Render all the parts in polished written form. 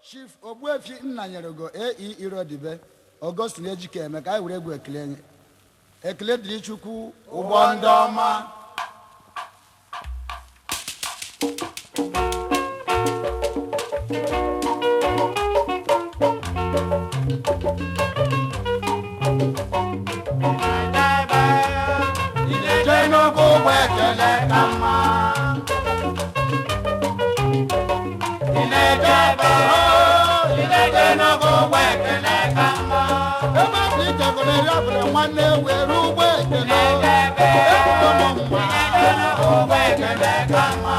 Chief Ogbuefi Nnanyereugo AE Irodibe Augustine Ejikeme, ka anyị were egwu ekele nye. Ekele dịrị Chukwu, ụgbọ ndị ọma. Ị na-eje n'oge ụgbọ ekele ka mma. Ị na-eje ebe ị na-eje n'oge ụgbọ ekele ka mma. Ebe ọ bụ ijegoneri ọbụla nwanne were ụgbọ ekele. Ebubo m mma. Ụgbọ ekele ka mma.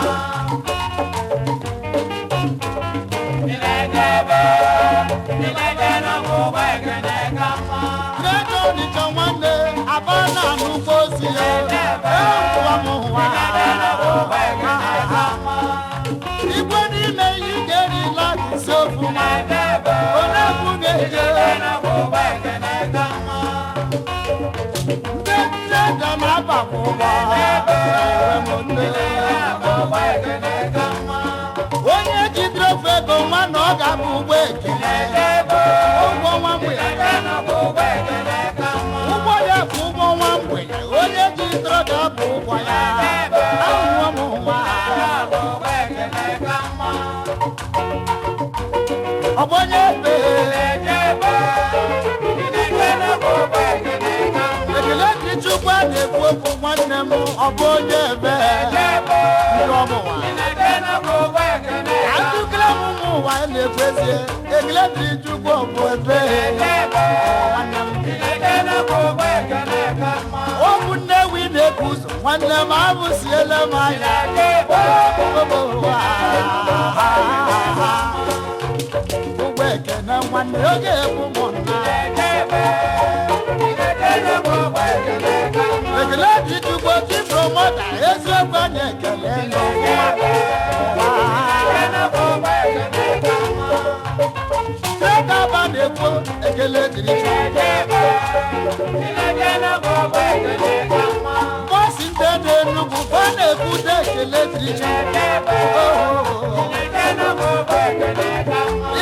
Ị na-eje ebe, ị na-eje n'oge ụgbọ ekele ka mma. N'eje Ọnịcha nwanne, aba na nnukwu ozi ya. Ewuwa m ụwa. Ụgbọ ekele ka mma. Igwe n'ime ihe ị ga-erila isi ofu. Ị na-eje ebe, Onye kwu ga-eje. n'oge ụgbọ ekele ka mma. Ndị nne ga na-abakwa ụgbọ. Enwe m nne. Ụgbọ ekele ka mma. Onye jidere ofe ego nwa na ọ ga-abụ ụgbọ ekele. Ụgwọ nwa mgbei. N'oge ụgbọ ekele ka mma. Ụgbọ ya bụ ụgbọ nwa mgbei. Onye jidere ga-abụ ụgbọ ya. Ahụhụ m nwa. Ụgbọ ekele ka mma. Ọ bụ onye ebe. Ị na-eje ebe, ị na-eje n'oge ụgbọ ekele ka mma. Ekele dị Chukwu a na-ekwu okwu nwanne m, ọ bụ onye ebe. Ndị ọmụwa. Ị na-eje n'oge ụgbọ ekele ka mma. Atụkele m ụmụ ụwa na-ekwu ezie. Ekele dị Chukwu, ọ bụ ebe. Nwanne m. Ị na-eje n'oge ụgbọ ekele ka mma. Okwu Nnewi na-ebu ụzọ nwanne m abụsiela m anya. Ụgbọ ekene nwanne oge egbu m nna. Ekele dị Chukwu chi promota eziokwu anyị ekele Trekaba na-ekwu ekele dịrị Chukwu. Bọsị ndị dị Enugwu fa na-ekwute ekele dịrị Chukwu.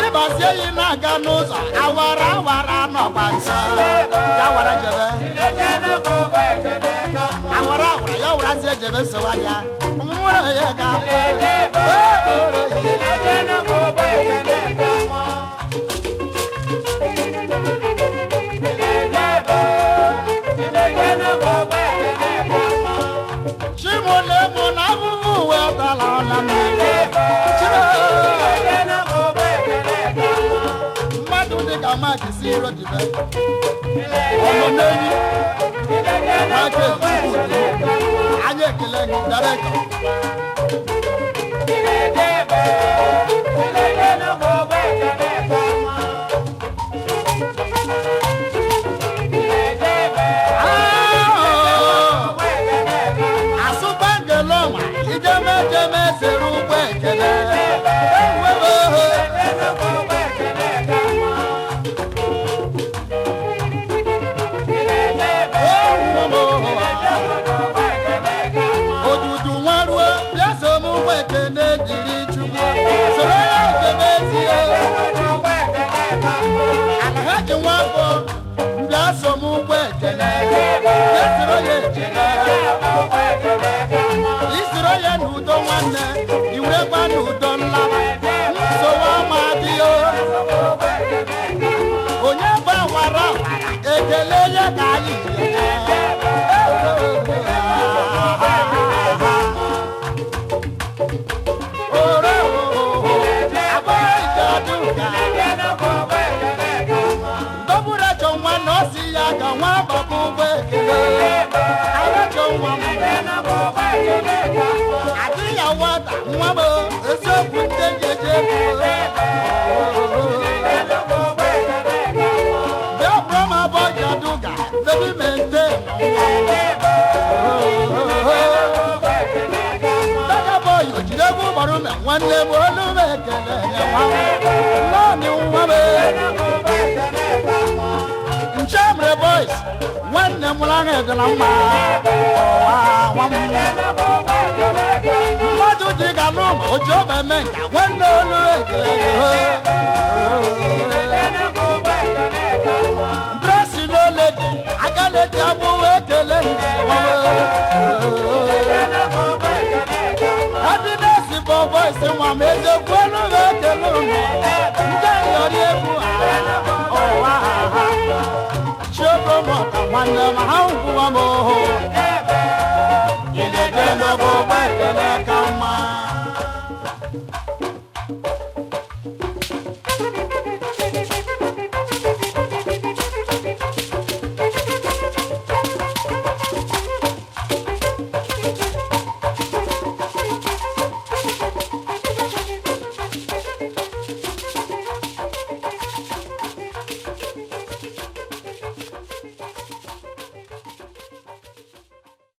Ịbazie yi na-aga n'ụzọ awara awara nọkwa nso. Ya wara jebe. Awara awara ya warazie jebe sowa ya. Nwere ya ga. Chimole mụ na abụbụ uwe tala ọla m. Chimo mmadụ dị ka Mike si Irodibe. Ọnọ n'enyi. Michael Chukwudi. Anyị ekele gị, director. Asụbangeloma ijemejeme sere ụgbọ ekele. Ewebe. Odudu nwa ruo bịa so m ụgbọ ekele jiri Chukwu soro ya ekele zie. Ala ha ji nwa afọ bịa so m ụgbọ ekele bịa soro ya ekele. Isoro ya n'udo nwanne iwerekwa n'udo nlaba nsogbu ama adịghị. Onye gbawara awara ekele ya ka anyị ji eme. Ore ooo, abụghị nke ọdụga. Ndọbụrụ achọ nwa na ọ sị ya ka nwa gbapụ ụgbọ ekele. Arachọ nwa m. Adị ya nwata nwa m eziokwu ndị njeje bịa bụrụ m abọ jaduga bebi mente. Daga boy ojiri egwu gbara ume nwanne m olu m ekele ya nwa m. Naanị nwa m. Nchemre boys nwanne m ahụ dị na mma. Ọwa nwa m. Mmadụ Ji galụ ma oji obe mee nka nwanne olu ekele. Bresi n'oledi agaledi agbụwa ekele. Happiness for voice nwa m eziokwu olu m ekele ụmụ ndị yọrọ egwu ụwa ha. Chiobromọta nwanne m ha ngwụwa m oho.